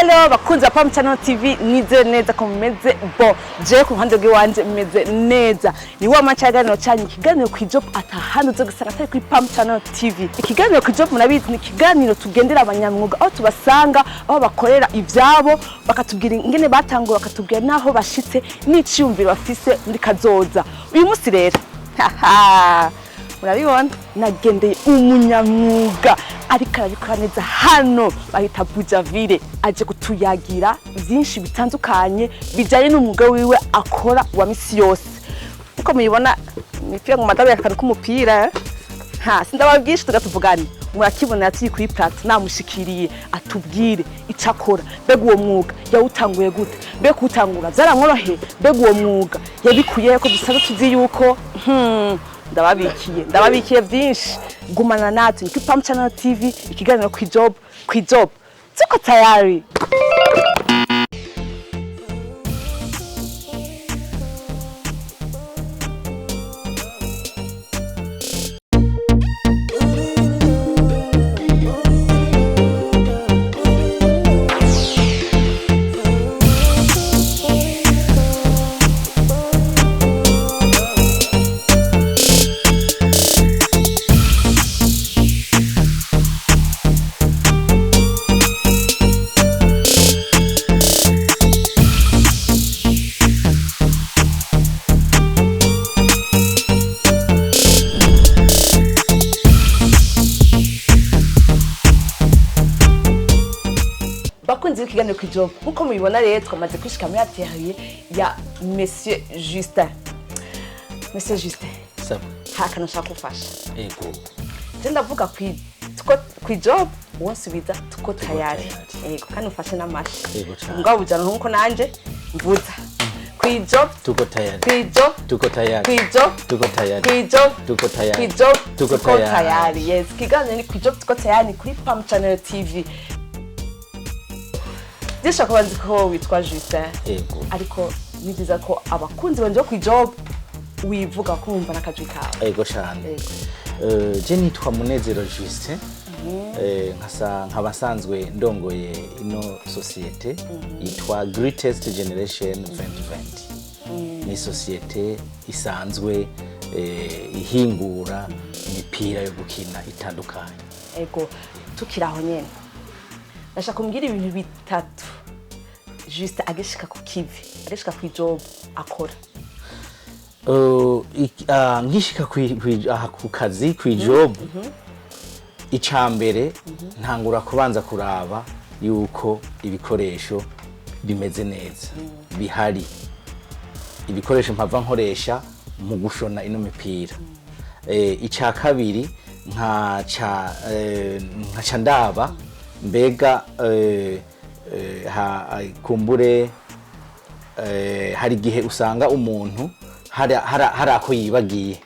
Hello bakunzi ba Pam Channel TV, nize neza ko mumeze bon. Je ku ruhande rw'iwanje meze neza. Ni wa macaganiro cyanyu, ikiganiro ku job atahandi uzo gusanga atari kuri Pam Channel TV. Ikiganiro ku job, murabizi, ni ikiganiro tugendera abanyamwuga aho tubasanga, aho bakorera ivyabo, bakatubwira ingene batanguye, bakatubwira naho bashitse n'iciyumviro bafise muri kazoza. Uyu munsi rero, haha, murabibona, nagendeye umunyamwuga ariko arabikora neza hano bahita Bujavire, aje kutuyagira byinshi bitandukanye bijyanye n'umwuga wiwe akora wa misi yose. Nkuko mubibona, imipira mu madamu, akantu k'umupira ha sindababwisha, tugatuvugane murakibona turi kuri plateau. Namushikiriye atubwire icyo akora. Mbega uwo mwuga yawutanguye gute? Mbega kuwutangura byaramworoheye? Mbega uwo mwuga yabikuye ko dusanzwe tuzi yuko ndababikiye byinshi. Gumana natwe, ni kuri Pam Channel TV, ikiganiro ku job. Ku job tuko tayari. Bakunzi b'ikiganiro ku job, nkuko mubibona rero, twamaze kwishika muri atelier ya Monsieur Justin. Monsieur Justin, Sawa. hari akantu nshaka gufasha. Ego. Je ndavuga kwi job, uwo nsubiza tuko tayari. Tayari. Yego, kandi ufashe n'amashi. Yego cane. Mugabo bujana nkuko nanje mvuza kwi job. Tuko tayari. Kwi job. Tuko tayari. Kwi job. Tuko tayari. Kwi job. Tuko tayari. Kwi job. Tuko tuko tayari. Tayari. Yes, ikiganiro ni kwi job tuko tayari, ni kuri Pam Channel TV. Ndishaka kuba nzi ko witwa Justin, Ego. ariko ni byiza ko abakunzi banje bo kwi job wivuga, kumva n'akajwi kawe. Ego cane. Ego. Je nitwa Munezero Justin. Nkasa nkaba nsanzwe ndongoye ino société yitwa Greatest Generation 2020. Ni société isanzwe ihingura imipira yo gukina itandukanye. Ego, tukiri aho nyene, ndashaka kumbwira ibintu bitatu Juste agishika ku kivi, agishika ku job, akora. Ngishika aha ku kazi, kwi job, ica mbere ntangura kubanza kuraba yuko ibikoresho bimeze neza, bihari, ibikoresho mpava nkoresha mu gushona ino mipira. Ica kabiri, nkaca ndaba mbega kumbure hari igihe usanga umuntu hari ako yibagiye,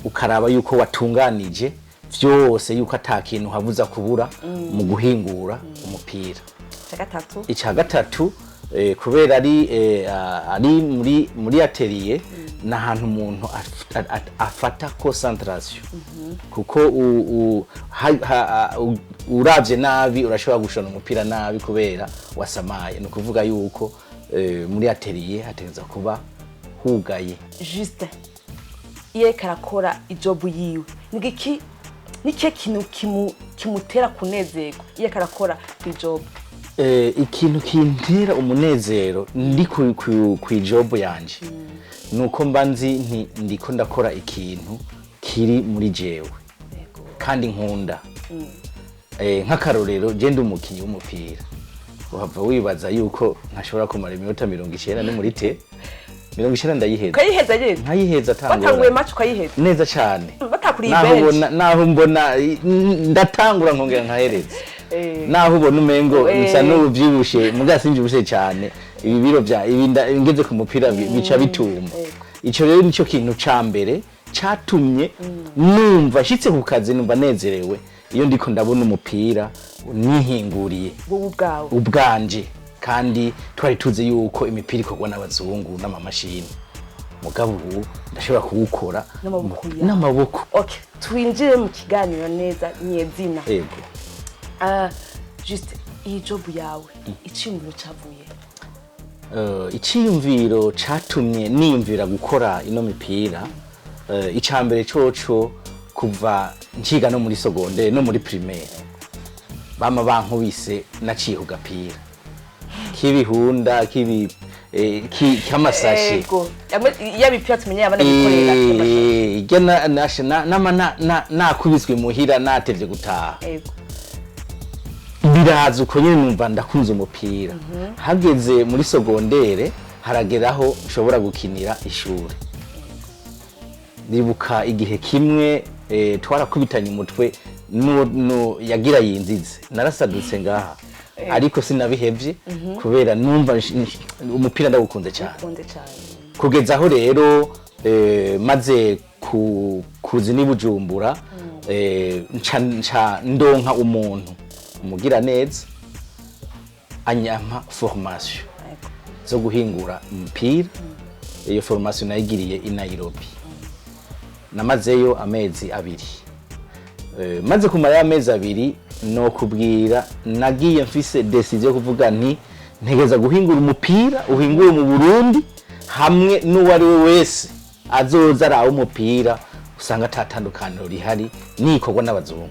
ukaraba yuko watunganije vyose, yuko ata kintu habuza kubura mu guhingura umupira. Icya gatatu? Icya gatatu, kubera ari muri atelier, ni ahantu umuntu afata concentration, kuko uravye nabi urashobora gushona umupira nabi kubera wasamaye. Ni ukuvuga yuko muri atelier hategerezwa kuba hugaye. Juste iyo ariko arakora i job yiwe, ni iki, ni ikihe kintu kimutera kunezerwa iyo ariko arakora ku job? Ikintu kintera umunezero ndi ku job yanje nuko mba nzi nti ndiko ndakora ikintu kiri muri jewe kandi nkunda. Nk'akarorero, je ndi umukinyi w'umupira, uhava wibaza yuko ntashobora kumara iminota 90 no muri te 90 ndayiheza. Ukayiheza nyine? Nkayiheza. Watanguye Atangura match ukayiheza? Neza cane. Batakuriye Naho bench? ubona, naho mbona ndatangura nkongera nkahereza. Naho ubona umengo nsa n'ubuvyibushe, muga simvyibushe cyane. Ibi biro bya ibi ngeze ku mupira bica bituma. Ico rero nico kintu ca mbere catumye numva nshitse ku kazi numva nezerewe, iyo ndiko ndabona umupira nihinguriye wowe ubwawe. Ubwanje. Kandi twari tuzi yuko imipira ikorwa n'abazungu n'amamashini, mugabo ubu ndashobora kuwukora n'amaboko yawe. N'amaboko. Okay, twinjire mu kiganiro neza nyezina. Yego. Ah, Juste Iyi job yawe, iciyumviro cavuye? Iciyumviro catumye niyumvira gukora ino mipira, ica mbere coco, kuva nciga no muri secondaire no muri primaire, bama bankubise naciye ku gapira k'ibihunda k'amasashe. Ego. Ya mipira tumenye abana bikorera. Ijya nama nakubiswe muhira natevye gutaha. Biraza uko nyine, numva ndakunze umupira. Hageze muri secondaire, harageraho nshobora gukinira ishuri. Ndibuka igihe kimwe twarakubitanye umutwe no yagira yinzize, narasadutse ngaha, ariko sinabihevye kubera numva umupira ndawukunze cyane. Ukunze cyane. Kugeza aho rero maze kuza ni Bujumbura, nca ndonka umuntu umugira neza anyampa formation zo guhingura umupira. Iyo formation nayigiriye i Nairobi, namazeyo amezi 2. Maze kumara amezi 2, no kubwira nagiye mfise décision yo kuvuga nti ntegeza guhingura umupira uhinguye mu Burundi, hamwe n'uwari we wese azoza arawe umupira usanga atatandukaniro rihari nikorwa n'abazungu.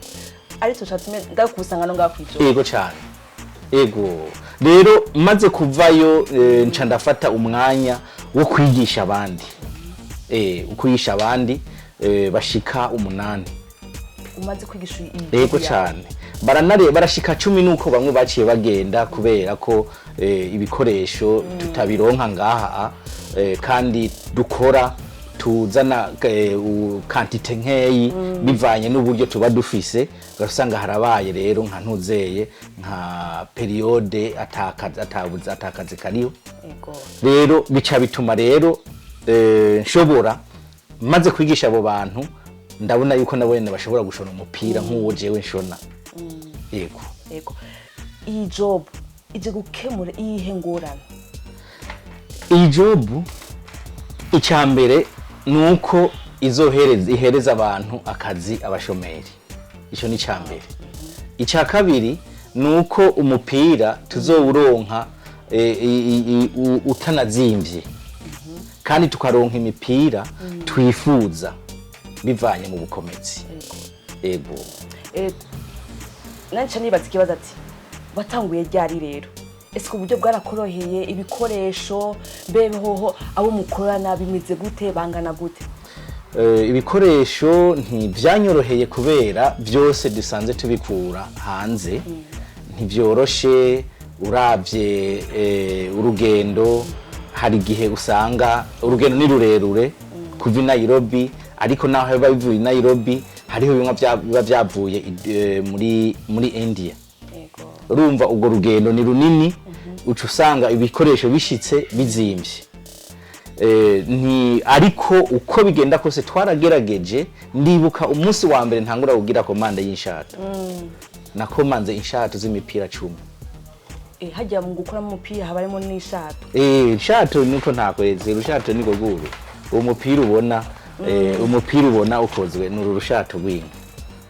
Ariko catumye ndakusanga no ngaho kwijo. Ego cyane, ego. Rero maze kuvayo, nca ndafata umwanya wo kwigisha abandi, kwigisha abandi bashika 8. Umaze kwigisha iyi Ego cyane, baranare barashika 10, nuko bamwe baciye bagenda kubera ko ibikoresho tutabironka ngaha, kandi dukora tuzana quantité nkeyi bivanye n'uburyo tuba dufise. Ugasanga harabaye rero nka ntuzeye nka période atakazi, atabuze, atakazi kariho. Rero bica bituma rero nshobora, maze kwigisha abo bantu, ndabona yuko nabo nyene bashobora gushona umupira nk'uwo jewe nshona. Yego. Ego, iyi job ije gukemura iyihe ngorane? Iyi job, icya mbere ni uko izohereza ihereza abantu akazi, abashomeri. Icyo ni icya mbere. Icya kabiri ni uko umupira tuzowuronka utanazimvye, kandi tukaronka imipira twifuza bivanye mu bukomezi. Ego. Nanje nibaza ikibazo ati watanguye ryari rero? Ese uburyo bwarakoroheye, ibikoresho mbe hoho abo mukorana bimeze gute, bangana gute? Ibikoresho ntibyanyoroheye kubera byose dusanze tubikura hanze, ntibyoroshe. Uravye urugendo, hari igihe usanga urugendo ni rurerure kuva i Nairobi, ariko naho biba bivuye i Nairobi, hariho bimwe biba byavuye muri India. Urumva urwo rugendo ni runini, uca usanga ibikoresho bishitse bizimvye. Ni ariko uko bigenda kose twaragerageje. Ndibuka umunsi wa mbere ntangura kugira commande y'inshato, nakomanze inshato z'imipira 10. Hajya mu gukoramo umupira haba harimo n'ishato? Inshato nuko ntakweze urushato niko guru uwo mupira ubona, umupira ubona ukozwe n'uru rushato rw'inka,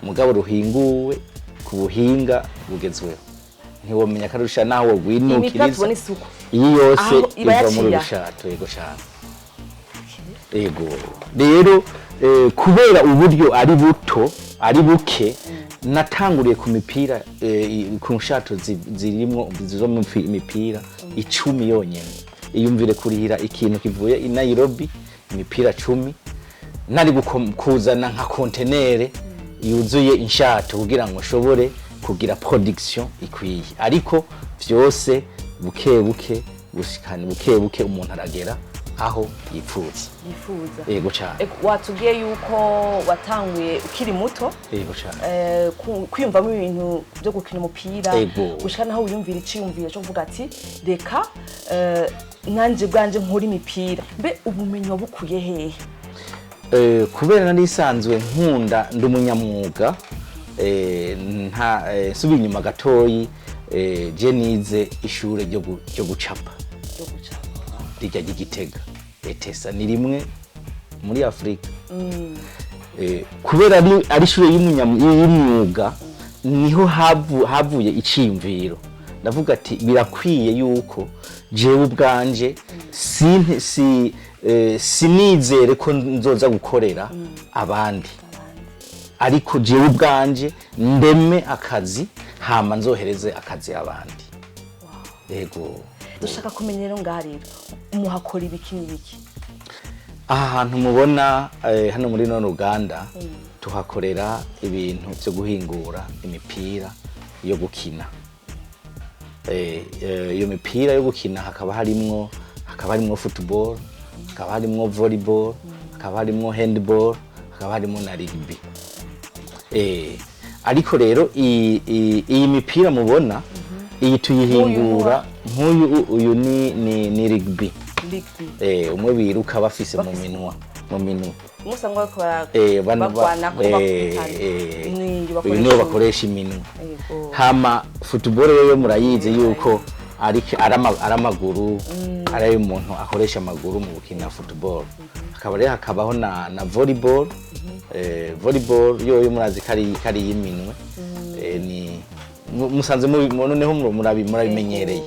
mugabo ruhinguwe ku buhinga bugezweho, ntiwomenya ko arusha naho Imipira wogwinukiriza. tubona isuku. Iyi yose Aho iba iva muri yaciye. rushato. Yego cyane, yego. Rero kubera uburyo ari buto, ari buke, natanguriye ku mipira ku nshato zirimwo zo mu imipira 10 yonyene. Iyumvire kurihira ikintu kivuye i Nairobi, imipira 10, nari kuzana nka kontenere yuzuye inshato kugira ngo nshobore kugira production ikwiye. Ariko vyose buke buke, gushikana buke buke, umuntu aragera aho yipfuza. Yifuza. Yego cyane. Watubwiye yuko watanguye ukiri muto. Yego cyane. Kwiyumvamo ibintu byo gukina umupira, gushika naho wiyumvira iciyumviro cyo kuvuga ati reka nanje bwanje nkora imipira. Mbe ubumenyi wabukuye hehe? Kubera nari isanzwe nkunda, ndi umunyamwuga, nta subiye inyuma gatoyi, je nize ishure ryo gucapa. Ryo gucapa. Rijya ry'Igitega, ETSA, ni rimwe muri Afurika. Kubera ari ishure y'imyuga, niho havuye iciyumviro. Ndavuga ati birakwiye yuko jewe ubwanje sinizere ko nzoza gukorera abandi, ariko jewe ubwanje ndeme akazi, hama nzohereze akazi abandi. Yego. Dushaka kumenya rero, ngaha rero muhakora ibiki n'ibiki? Aha hantu mubona, hano muri none ruganda, tuhakorera ibintu byo guhingura imipira yo gukina. Iyo mipira yo gukina hakaba harimwo football, hakaba harimwo volleyball, hakaba harimwo handball, hakaba harimwo na rugby. Ariko rero iyi mipira mubona iyi tuyihingura, nk'uyu uyu ni rugby. Rugby. Umwe biruka bafise mu minwa, mu minwe. Umusanga bariko bano bagwana ko bakubitana. Ni uyu bakoresha. Niwo bakoresha iminwe. Hama football rero murayizi yuko ari amaguru, ari ayo umuntu akoresha amaguru mu gukina football. Hakaba rero hakabaho na volleyball. Volleyball yoyo murazi ko ari iy'iminwe. Ni musanze noneho murabimenyereye.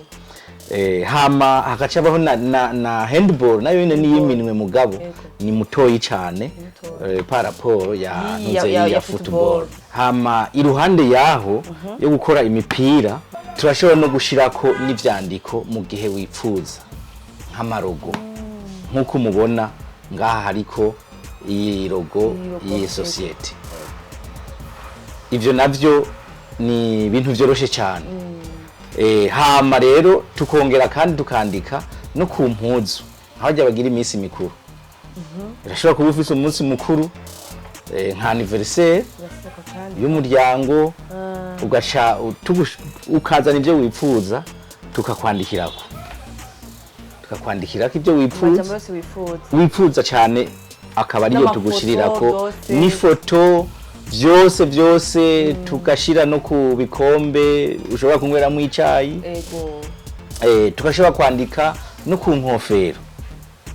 Hama hagacabaho na handball, nayo nyene ni iy'iminwe, mugabo ni mutoyi cane Mutoyi. Par rapport ya ntuze ya ya football. Football. Hama iruhande yaho yo gukora imipira, turashobora no gushirako n'ivyandiko mu gihe wipfuza, nk'ama logo, nk'uko mubona ngaha hariko iyi logo Iyi logo, y'iyi yego. société. Ivyo navyo ni ibintu vyoroshe cyane. Hama rero tukongera kandi tukandika no ku mpuzu, aho bajya bagira iminsi mikuru. Urashobora kuba ufise umunsi mukuru, nka anniversaire Birashoboka kandi. y'umuryango, ugaca ukazana ibyo wifuza, tukakwandikirako ibyo Amajambo wifuza yose wifuza. Wifuza cyane, akaba ariyo N'amafoto tugushirirako byose. N'ifoto, byose byose, tugashira no ku bikombe ushobora kunyweramo icayi. Tugashobora kwandika no ku nkofero.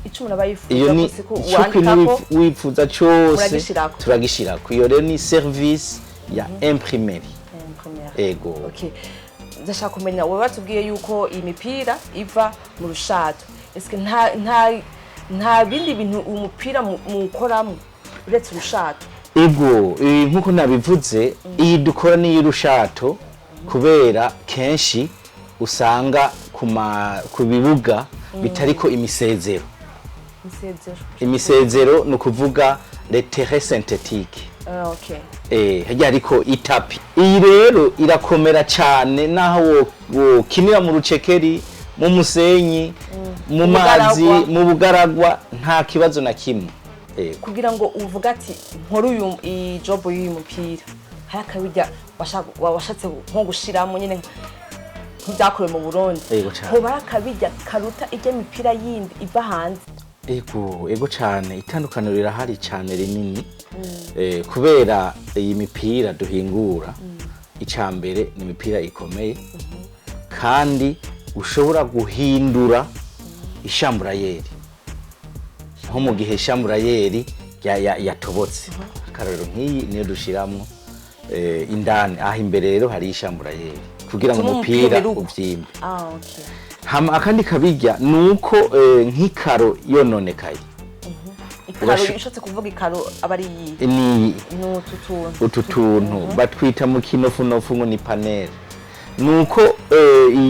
Ico umuntu aba yifuza Iyo ni kose ko ico kintu wandikako. wifuza cyose Muragishirako. Turagishirako. Iyo rero ni service ya imprimerie. Première. Ego. Okay. Ndashaka kumenya, wowe batubwiye yuko iyi mipira iva mu rushato. Eske nta bindi bintu umupira mukoramo uretse urushato? Ego, nkuko nabivuze, iyi dukora ni iy'urushato kubera kenshi usanga ku bibuga bitariko imisezero. Imisezero? Imisezero ni ukuvuga les terrains synthétiques. Ah, okay. Harya hariko itapi. Iyi rero irakomera cyane, naho wokinira mu rucekeri, mu musenyi, mu mazi, Bugaragwa. mu bugaragwa, nta kibazo na kimwe. Kugira ngo uvuge ati nkore uyu iyi job y'uyu mupira, hari akabirya washatse nko gushiramo nyine nk'ibyakorewe mu Burundi? Yego cane. Hoba ari akabirya karuta ijya mipira yindi iva hanze? Ego, ego cyane, itandukaniro rirahari cyane rinini. Kubera iyi mipira duhingura, icya mbere ni imipira ikomeye kandi ushobora guhindura i chambre à air, nko mu gihe chambre à air yatobotse. Akarorero, nk'iyi niyo dushiramwo indani aho imbere rero hari i chambre à air kugira ngo Bituma umupira umupira uberuka. uvyimbe. Ah, okay. Hama akandi kabirya ni uko nk'ikaro yononekaye, Ikaro? Ushatse kuvuga ikaro aba ari iyi? Ni Ni utu tuntu? Utu tuntu batwita mu kinofunofu ngo ni panel. Nuko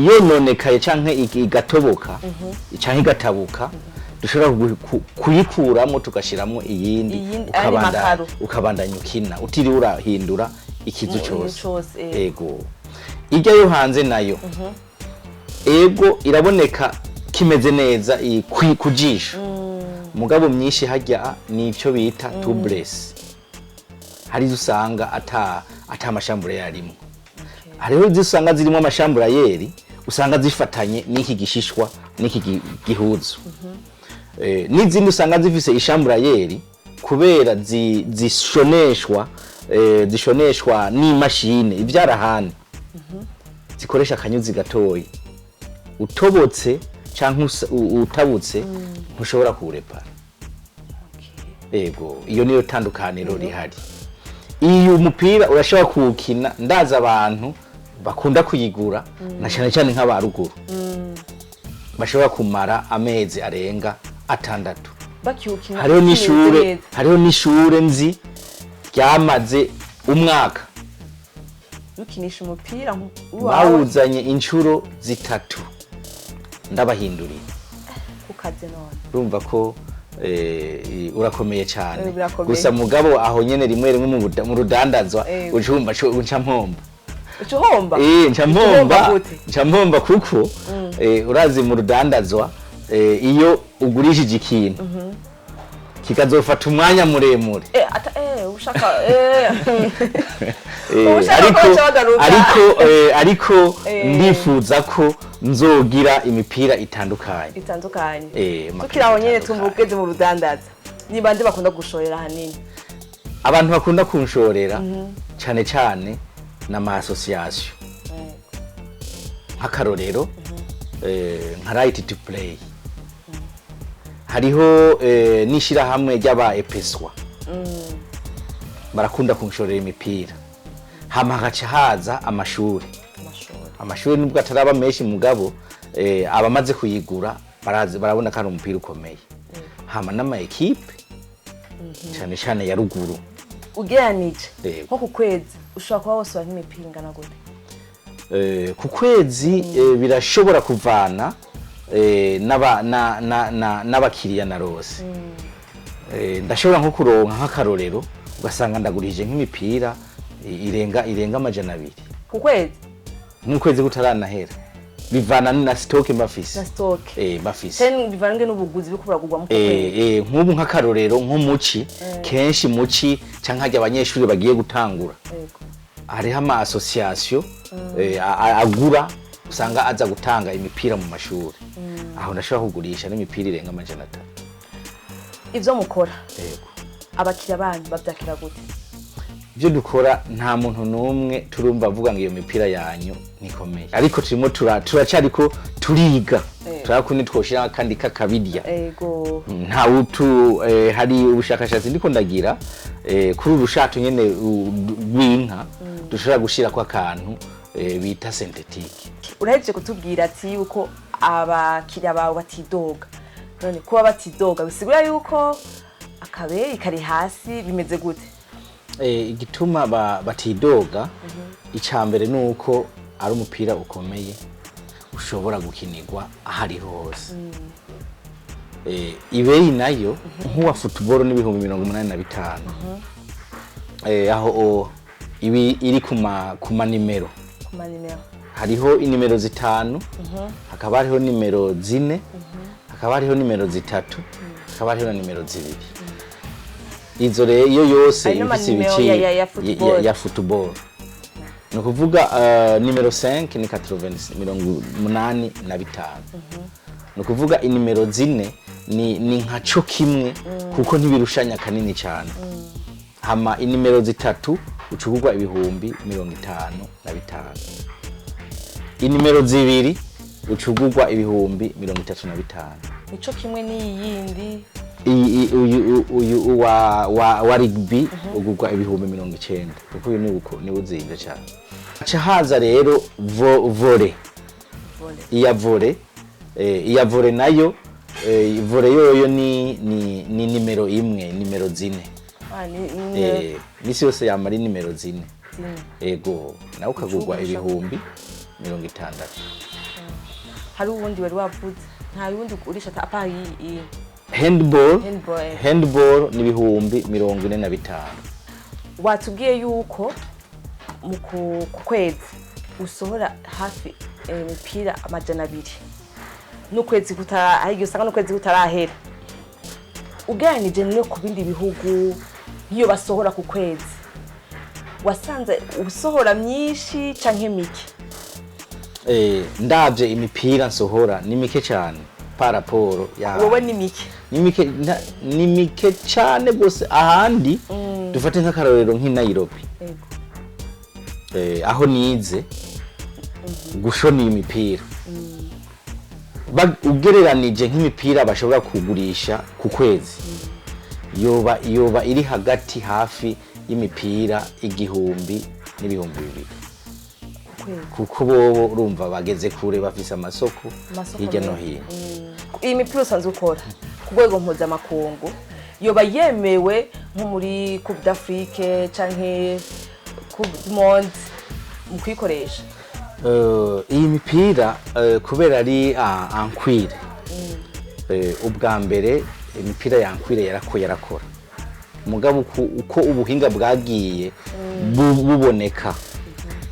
yononekaye canke igatoboka canke igatabuka, dushobora kuyikuramo tugashiramwo iyindi, Iyindi, ayandi makaro. Ukabandanya ukina utiriwe urahindura ikizu cose. Cose, eh. Ego, ijya yo hanze nayo, ego, iraboneka kimeze neza ku jisho, mugabo myinshi hajya ni icyo bita tubeless. Hari izo usanga ata ama chambre yarimo, hariho izo usanga zirimo ama chambre à air, usanga zifatanye n'iki gishishwa n'iki gihuzu. N'izindi usanga zifise i chambre à air, kubera zishoneshwa n'imashini ivyarahani zikoresha akanyuzi gatoyi, utobotse canke utabutse ntushobora kuwurepara. Ego, iyo niyo tandukaniro rihari. Iyo umupira urashobora kuwukina, ndaza abantu bakunda kuyigura, na cyane cyane nk'abaruguru, bashobora kumara amezi arenga 6 bakiwukina. Hariho kimeze n'ishure neza. Hariho n'ishure nzi ryamaze umwaka Dukinisha umupira wawe. Bawuzanye inshuro 3 ndabahinduriye. Kukaze none. Urumva ko urakomeye cyane. Birakomeye. Gusa mugabo aho nyene rimwe rimwe mu rudandazwa ucumva nca mpomba. Uca uhomba? Nca Uca mpomba. uhomba gute? Nca mpomba kuko urazi mu rudandazwa, iyo ugurishije ikintu kikazofata umwanya muremure, Ata ushaka ushaka ko baca bagaruka. Ariko ndifuza ko nzogira imipira itandukanye. Itandukanye. Amapira Tukiri aho nyene, itandukanye. tumva ugeze mu rudandaza, ni bande bakunda gushorera hanini? Abantu bakunda kunshorera cyane cyane n'ama association, nk'akarorero nka Right to Play, hariho n'ishirahamwe ry'aba epeswa, barakunda kunshorera imipira. Hama hagaca haza amashuri. Amashuri. Amashuri nubwo ataraba menshi, mugabo abamaze kuyigura barazi, barabona ko ari umupira ukomeye. Hama n'ama équipe cyane cyane ya ruguru. Ugereranije, Yego. nko ku kwezi ushobora kuba wosora nk'imipira ingana gute? Ku kwezi birashobora kuvana n'abakiriya narose. Ndashobora nko kuronka, nk'akarorero, ugasanga ndagurije nk'imipira irenga 200. Ku kwezi? Nk'ukwezi kutaranahera, bivana na stock mbafise. Na stock. Mbafise. Sen bivange n'ubuguzi biriko buragurwa mu kwezi. Nk'ubu nk'akarorero nko muci, kenshi muci canke harya abanyeshuri bagiye gutangura, hariho ama association agura, usanga aza gutanga imipira mu mashuri. Aho ndashobora kugurisha n'imipira irenga 300. Ivyo mukora, Yego. abakiriya banyu bavyakira gute? Ibyo dukora, nta muntu n'umwe turumva avuga ngo iyo mipira yanyu ntikomeye, ariko turimo turacariko turiga, turakundi twoshira akandi kakabirya. Nta utu hari ubushakashatsi ndiko ndagira kuri uru rushato nyene rw'inka dushobora gushirako akantu bita synthétique. Urahejeje kutubwira ati yuko abakiriya bawe batidoga. None kuba batidoga bisigura yuko akabeyi kari hasi? Bimeze gute? Igituma batidoga, icya mbere ni uko ari umupira ukomeye ushobora gukinirwa aho ariho hose. Ibeyi nayo nk'uwa football n'85,000. Aho ibi iri ku manimero. Ku manimero. Hariho inimero 5, hakaba hariho nimero 4, hakaba hariho nimero 3, hakaba hariho na nimero 2. Izo rero iyo yose Hari ifise n'amanimero ibiciro ya football. Ya football. Ni ukuvuga nimero 5 ni 80, 85. Ni ukuvuga inimero 4 ni nka co kimwe, kuko ntibirushanya kanini cyane. Hama inimero 3 ucugurwa 55,000, inimero 2 ucugurwa 35,000. Nico kimwe n'iyindi? Uyu wa rugby ugurwa 90,000, kuko uyu ni uzinze cyane. Haca haza rero volley. Volley. Iya volley, iya volley nayo, volley yoyo ni nimero 1, nimero 4. Ah, ni Misi yose yamara nimero 4. 4. Ego, nawe ukagurwa Ucugurusha. 60,000. Hari uwundi wari wavuze? Nta wundi ugurisha apa iyi? Handball. Handball. Handball ni 45,000. Watubwiye yuko mu ku kwezi usohora hafi imipira 200, n'ukwezi kutara, hari igihe usanga n'ukwezi kutarahera. Ugereranije no ku bindi bihugu nk'iyo basohora ku kwezi, wasanze usohora myinshi canke mike? Ndavye imipira nsohora ni mike cyane par rapport ya Wowe ni mike? Ni mike, ni mike cyane gose. Ahandi dufate nk'akarorero nk'i Nairobi, aho nize gushona iyi mipira, ugereranije nk'imipira bashobora kugurisha ku kwezi, yoba iri hagati hafi y'imipira 1000 n'2000. Ku kwezi. Kuko bobo urumva bageze kure, bafise amasoko Amasoko hirya no menshi. hino. Iyi mipira usanzwe ukora ku rwego mpuzamakungu yoba yemewe nko muri Coupe d'Afrique canke Coupe du Monde mu kuyikoresha? Iyi mipira, kubera ari en cuir, ubwa mbere imipira ya en cuir yarakora, mugabo uko ubuhinga bwagiye buboneka,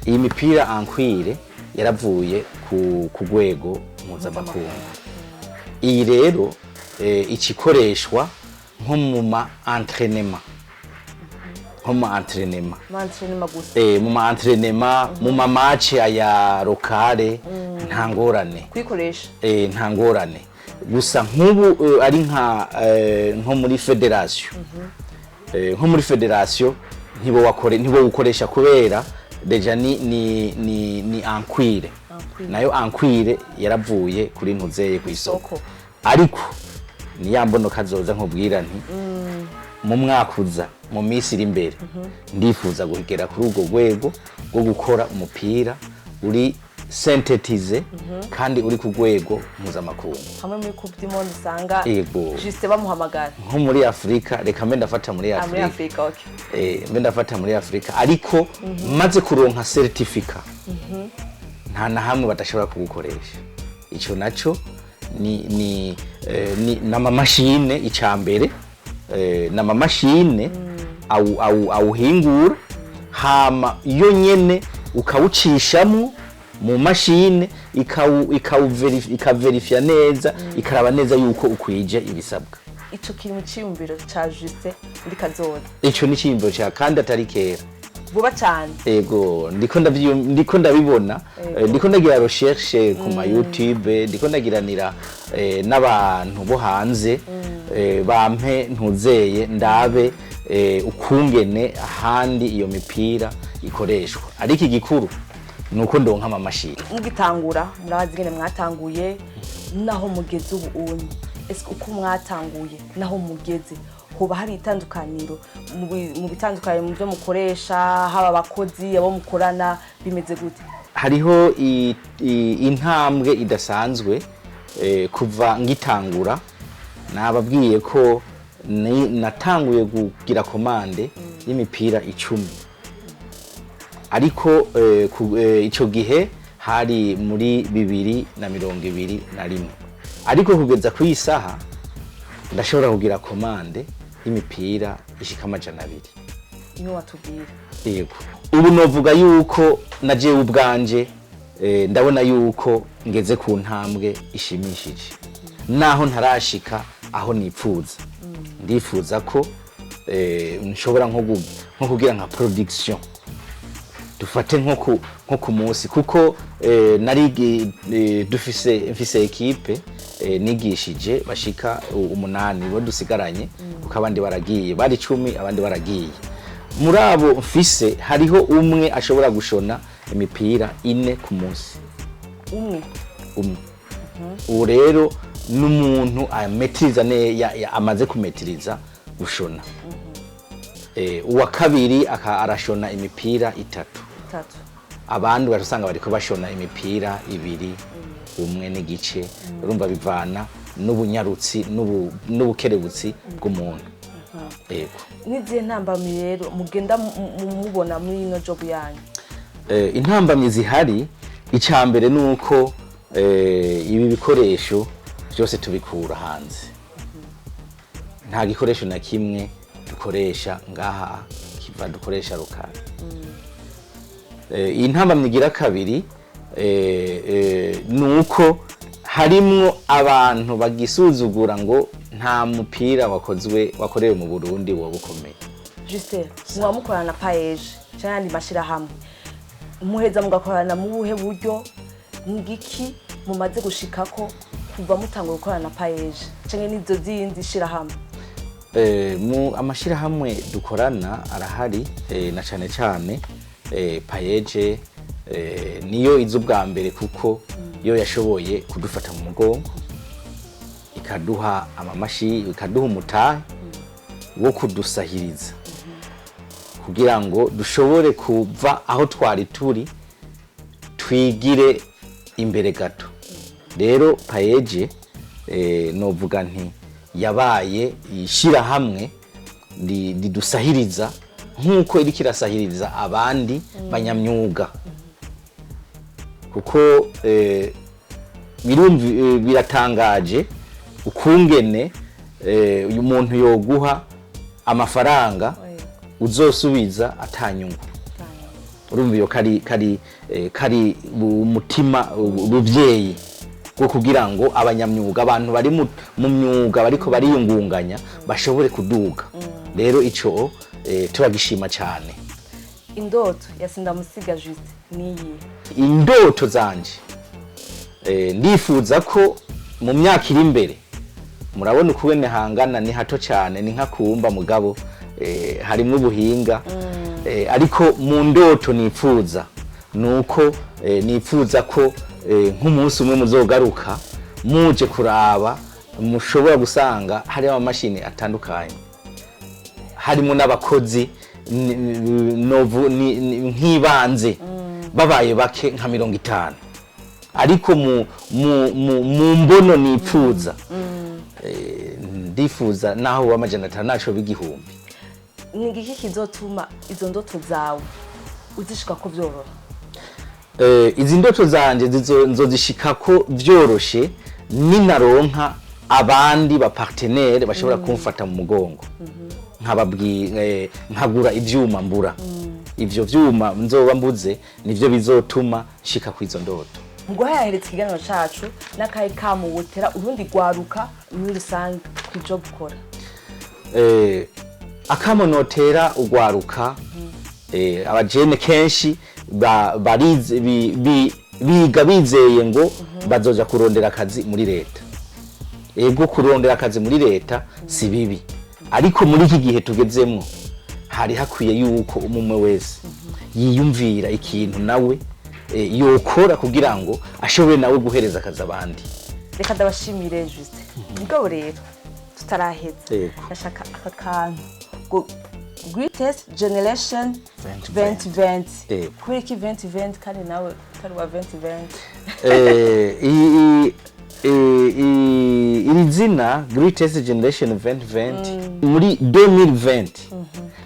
iyi mipira en cuir yaravuye ku rwego mpuzamakungu. Iyi rero ikikoreshwa nko mu ma entraînement, nko mu entraînement. Entraînement gusa? Mu ma entraînement, mu ma match aya locale, nta ngorane. Kuyikoresha. Nta ngorane. Gusa nk'ubu ari nko muri fédération, ntibo wakore, ntibo ukoresha, kubera déjà ni en cuir. En cuir. Nayo en cuir yaravuye kuri ntuzeye ku isoko. Isoko. Ariko ni ya mbono kazoza nkubwira nti mu mwaka uza, mu minsi iri imbere, ndifuza kugera kuri urwo rwego rwo gukora umupira uri synthétisé kandi uri ku rwego mpuzamakungu. Hamwe muri Coupe du Monde usanga Yego. juste bamuhamagara. Nko muri Afurika, reka mbe ndafata muri Ah, muri Afurika. Afrika, okay. Mbe ndafata muri Afurika, ariko maze kuronka certificat, nta na hamwe badashobora kugukoresha. Ico naco ni n'amamashine. Ica mbere n'amamashine awuhingura, hama iyo nyene ukawucishamwo mu mashine, ikaverifya neza, ikaraba neza yuko ukwije ibisabwa. Ico kiri mu ciyumviro ca Justin muri kazoza? Ico ni iciyumviro ca kandi atari kera. Vuba cane. Ego, ndiko ndabibona. Ndiko ndagira recherche ku ma YouTube, ndiko ndagiranira n'abantu bo hanze, bampe ntuzeye ndabe ukungene ahandi iyo mipira ikoreshwa, ariko igikuru nuko ndonka amamashini. Mugitangura, murabazi ingene mwatanguye naho mugeze ubu unye. Ese uko mwatanguye naho mugeze hoba hari itandukaniro mu bitandukanye mu byo mukoresha, haba abakozi, abo mukorana, bimeze gute? Hariho intambwe idasanzwe. Kuva ngitangura, nababwiye ko natanguye kugira commande y'imipira 10, ariko ico gihe hari muri 2021, ariko kugeza ku isaha ndashobora kugira commande y'imipira ishika 200. Niwe watubwira. Yego, ubu novuga yuko na jewe ubwanje ndabona yuko ngeze ku ntambwe ishimishije, naho ntarashika aho nipfuza. Ndifuza ko nshobora nko kugira nka production, dufate nko ku munsi, kuko nari dufise, mfise équipe nigishije bashika 8 bo dusigaranye, kuko abandi baragiye, bari 10, abandi baragiye. Muri abo mfise hariho umwe ashobora gushona imipira ine ku munsi. Umwe? Umwe. Ubu rero n'umuntu ametiriza amaze kumetiriza gushona. Uwa kabiri arashona imipira itatu. Itatu. Abandi usanga bariko bashona imipira ibiri, umwe n'igice. Urumva bivana n'ubunyarutsi n'ubukerebutsi bw'umuntu. Yego. N'izihe ntambamyi rero mugenda mubona muri ino job yanyu? Intambamyi zihari, icya mbere ni uko ibi bikoresho byose tubikura hanze. Nta gikoresho na kimwe dukoresha ngaha kiva dukoresha local. Iyi ntambamyi igira kabiri ni uko harimwo abantu bagisuzugura ngo nta mupira wakozwe, wakorewe mu Burundi woba ukomeye. Justin, muba mukorana na PAEEJ cyangwa ayandi mashyirahamwe, muheza mugakorana mu buhe buryo? Ngiki mumaze gushikako kuva mutangura gukorana na PAEEJ cyangwa n'izo zindi shirahamwe? Mu amashirahamwe dukorana arahari, na cane cane PAEEJ, niyo iza ubwa mbere, kuko yo yashoboye kudufata mu mugongo, ikaduha amamashi, ikaduha umutahe wo kudusahiriza kugira ngo dushobore kuva aho twari turi. Twigire imbere gato. Rero PAEEJ, novuga nti yabaye ishyirahamwe ridusahiriza nk'uko iriko irasahiriza abandi banyamyuga, kuko biratangaje ukungene uyu muntu yoguha amafaranga uzosubiza atanyungu. Urumva iyo kari umutima ubuvyeyi bwo kugira ngo abanyamyuga, abantu bari mu myuga bariko bariyungunganya, bashobore kuduga. Rero ico turagishima cyane. Indoto ya Sindamusiga Juste niyi? Indoto zanje, ndifuza ko mu myaka iri imbere, murabona ukubene hangana, ni hato cyane, ni nka kumba, mugabo harimwo ubuhinga. Ariko mu ndoto nifuza nuko nifuza ko nk'umunsi umwe muzogaruka muje kuraba, mushobora gusanga hariho amamashini atandukanye, harimo n'abakozi nk'ibanze babaye bake nka 50. Ariko mu mbono nipfuza, ndifuza naho uba 500, naco b'igihumbi. Ni igiki kizotuma izo ndoto zawe uzishika ko vyoroha? Izi ndoto zanje nzozishikako vyoroshe ninaronka abandi ba partenaire bashobora kumfata mu mugongo, nkababwi nkagura ivyuma mbura. Ivyo vyuma nzoba mbuze nivyo bizotuma nshika kwizo ndoto. Mu guhayahereza ikiganiro cacu, n'akahe kamo wotera urundi rwaruka muri rusange kw'ivyo gukora? Akamo notera ugwaruka, abajene kenshi barize, biga bizeye ngo bazoja kurondera akazi muri leta. Ego, kurondera akazi muri leta si bibi, ariko muri iki gihe tugezemwo hari hakwiye yuko umwe wese yiyumvira ikintu nawe yokora kugira ngo ashobore nawe guhereza akazi abandi. Reka ndabashimire, Juste. Mugabo rero tutaraheza, ndashaka aka kantu ngo Greatest Generation 2020. Kubera iki 2020 kandi nawe utari wa 2020? Iri zina Greatest Generation 2020, muri 2020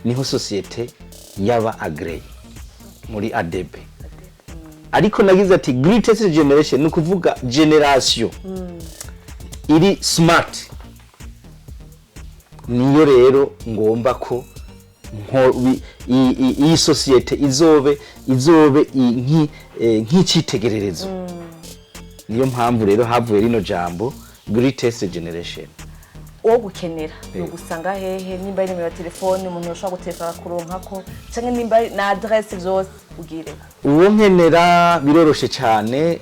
niho société yaba agréée muri ADB. Ariko nagize ati Greatest Generation ni ukuvuga generation iri smart. Niyo rero ngomba ko iyi société izobe nk'icitegererezo. Niyo mpamvu rero havuye rino jambo Greatest Generation. Uwo gukenera ni ugusanga hehe? Nimba ari nimero ya telefone umuntu yoshobora gutelefona kuronkako, canke nimba ari na adresse, vyose ugire. Uwo nkenera biroroshe cyane.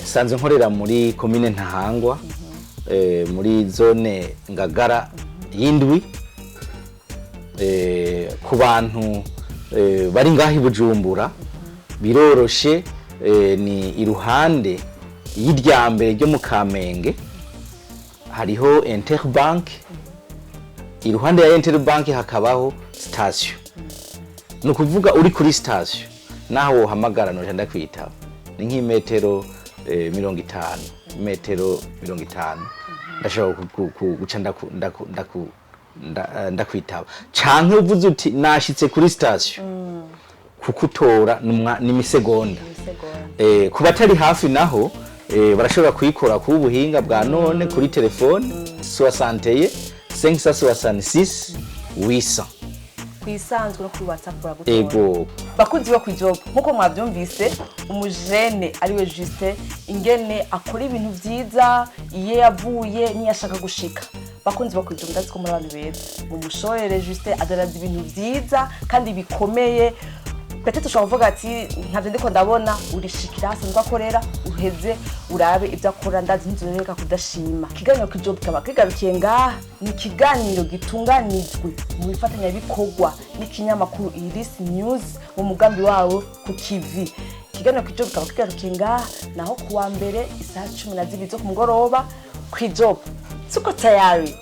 Sanzwe nkorera muri komine Ntahangwa, muri zone Ngagara y'indwi. Ku bantu bari ngaho i Bujumbura biroroshe, ni iruhande y'iryambere ryo mu Kamenge, hariho Interbank. Iruhande ya Interbank hakabaho station. Ni ukuvuga uri kuri station, naho wohamagara noja ndakwitaba. Ni nk'imetero 50, metero 50, ndashobora guca ndakwitaba. Canke uvuze uti nashitse kuri station, kukutora n'imisegonda. Ku batari hafi naho, barashobora kuyikora ku buhinga bwa none kuri telefone 61 566 800. Kwisanzwe no kuri WhatsApp uragutora? Ego. Bakunzi bo kwijob, nkuko mwabyumvise umujene ariwe Justin, ingene akora ibintu vyiza, iyo yavuye niyo ashaka gushika. Bakunzi bo kwijob, ndazi ko muri abantu beza, mumushorere Justin, adandaza ibintu vyiza kandi bikomeye. Peut-être ushobora kuvuga ati ntavyo ndiko ndabona. Urishikira asanzwe akorera, uheze urabe ibyo akora, ndazi ntuzoreka kudashima. Ikiganiro kwijob kaba kigarukiye ngaha. Ni ikiganiro gitunganijwe mu bifatanyabikorwa n'ikinyamakuru Iris News mu mugambi wawo ku kivi. Ikiganiro kwijob kaba kigarukiye ngaha, naho kuwa mbere isaha 12 zo ku mugoroba. Kwijob, tuko tayari.